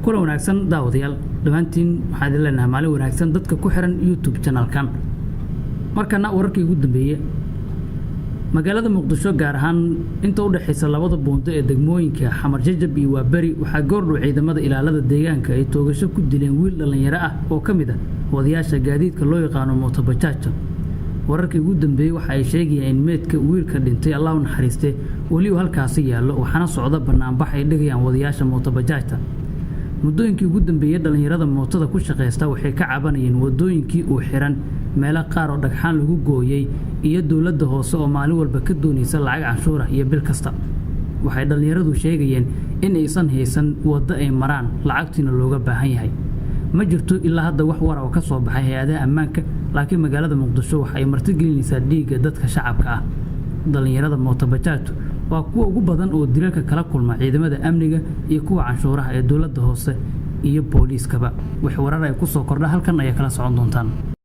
Kulan wanaagsan daawadayaal, dhammaantiin waxaan idin leenahay maalin wanaagsan dadka ku xiran YouTube channelkan. Markana wararkii ugu dambeeyey magaalada Muqdisho, gaar ahaan inta u dhexaysa labada buundo ee degmooyinka Xamar Jajab iyo Waaberi, waxaa goordhow ciidamada ilaalada deegaanka ay toogasho ku dileen wiil dhallinyaro ah oo ka mid ah wadayaasha gaadiidka loo yaqaano mootobajaajta. Wararkii ugu dambeeyey waxa ay sheegayaan in meedka wiilka dhintay, Allah u naxariiste, weli uu halkaasi yaallo, waxaana socda banaanbax ay dhigayaan wadayaasha mootobajaajta. Muddooyinkii ugu dambeeyey dhallinyarada mootada ku shaqaysta waxay ka cabanayeen wadooyinkii uu xiran, meelo qaar oo dhagxaan lagu gooyey, iyo dowladda hoose oo maalin walba ka doonaysa lacag canshuur ah iyo bil kasta. Waxay dhallinyaradu sheegayeen in aysan haysan waddo ay maraan, lacagtiina looga baahan yahay. Ma jirto ilaa hadda wax wara oo ka soo baxay hay-adaha ammaanka, laakiin magaalada Muqdisho waxa ay martigelinaysaa dhiigga dadka shacabka ah. Dhallinyarada mootobajaajtu waa kuwa ugu badan oo dilalka kala kulma ciidamada amniga iyo kuwa canshuuraha ee dowladda hoose iyo booliiskaba. Wix warar ay ku soo kordha halkan ayaa kala socon doontaan.